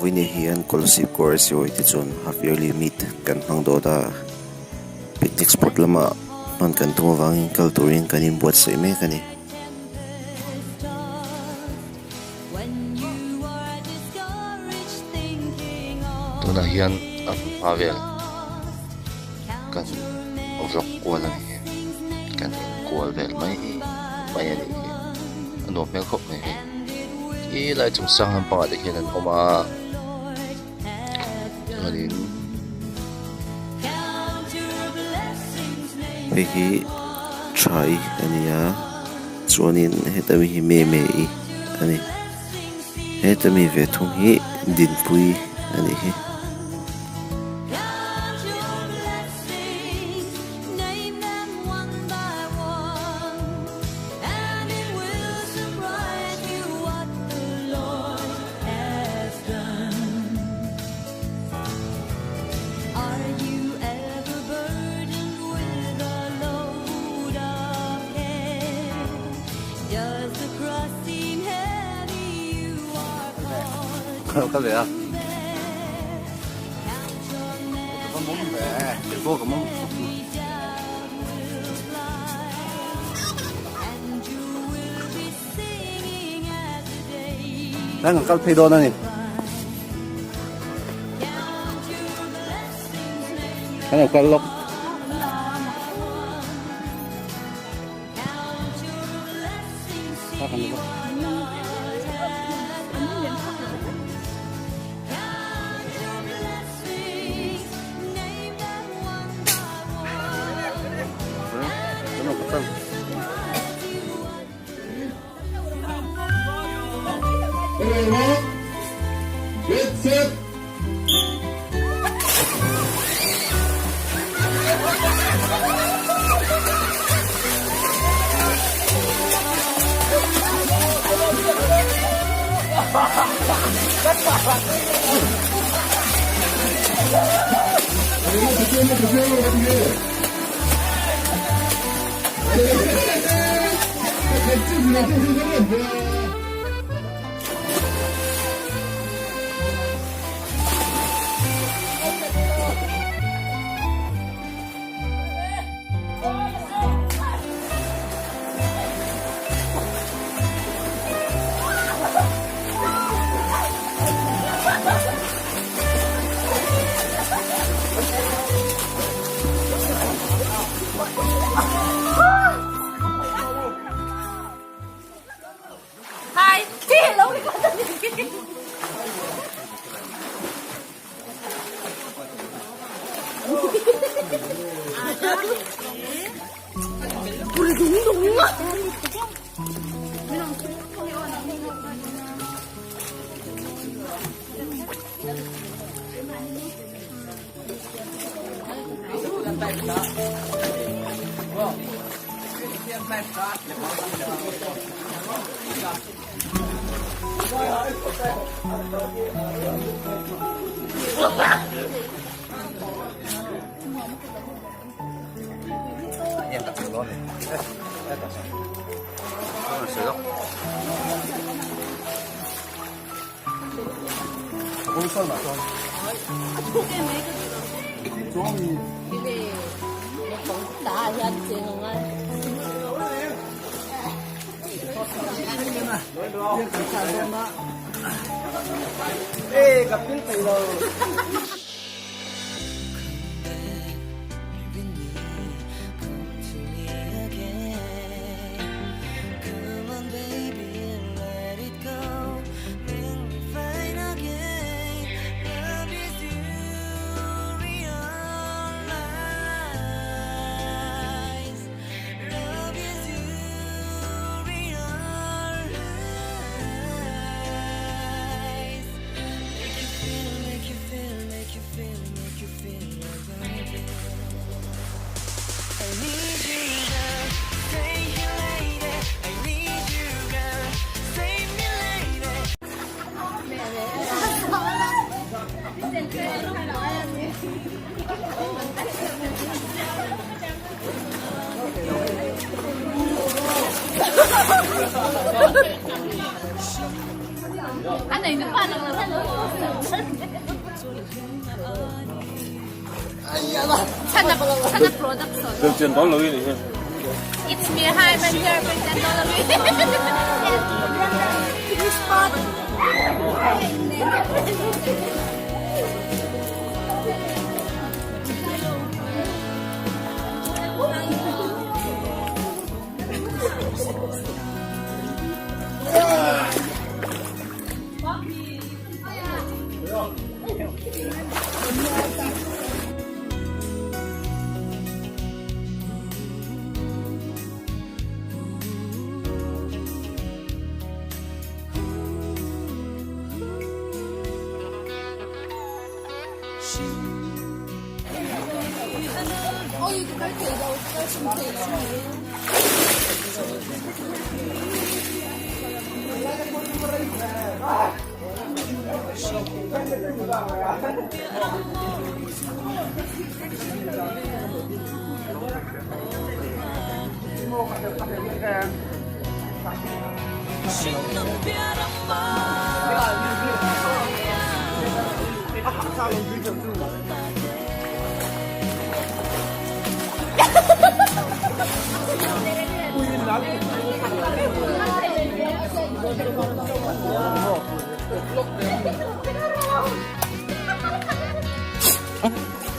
Vawiin hian Kolasib Kawr SEO te chuan half yearly meet kan hmang dawn a, picnic spot lamah hman kan tum avangin kal turin kan inbuatsaih mek a ni. Tunah hian a hma vel kan vlog kual a ni hi kan en kual vel mai mai a nih hi a nuam hmel khawp mai hei khi lai chung sang lampangah te khian an awm a chuanin. Hei hi tha-i a ni a chuanin heta mi hi meme-i a ni heta mi ve thung hi dinpui a nih hi. Kal ve a. Nang kal phei dawn a ni. Kan lo kal lawk.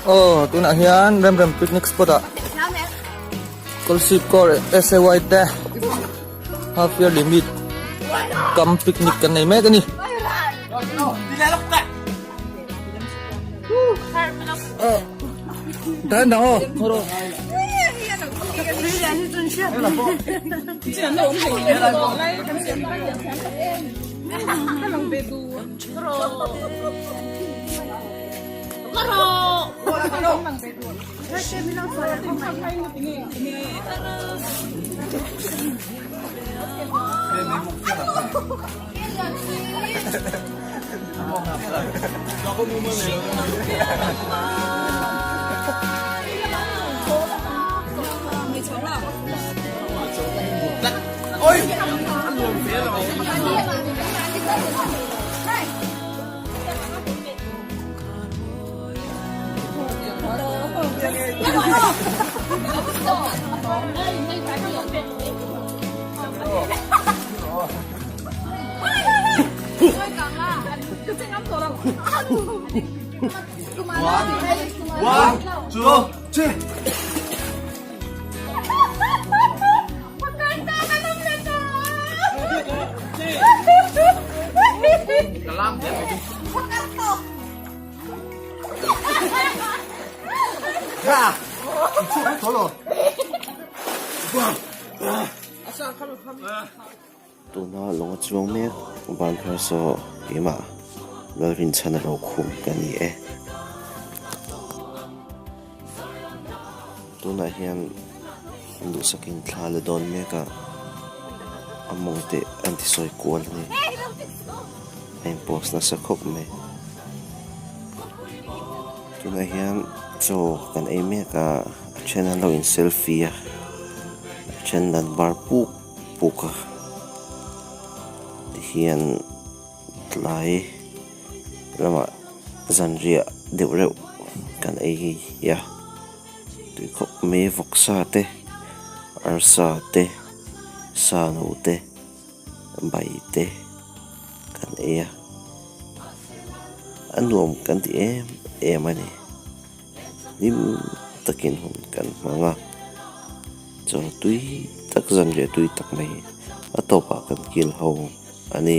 Aw tunah hian Remrem picnic spot ah Kawlsip kawr S_A_Y te half year limit kam picnic kan nei mek a ni. Tuna lawng a chuang mek van phar saw keimah Lalrinchhana rokhum ka ni e. Tunah hian an duhsakin thla la dawn mek a, a mawng te an ti sawi kual a ni. A in post nasa khawp mai. Tunah hian chaw kan ei mek a, a then an lo in selfie a, a then an bar puk puk a, tihian tlai lamah zanriah deuh reuh kan ei a tui khawp mai vawksa te arsa te sano te bai te kan ei a a nuam kan ti em em a ni hlim takin hun kan hmang a chaw tui tak zanriah tui tak mai a tawpah kan kil ho a ni.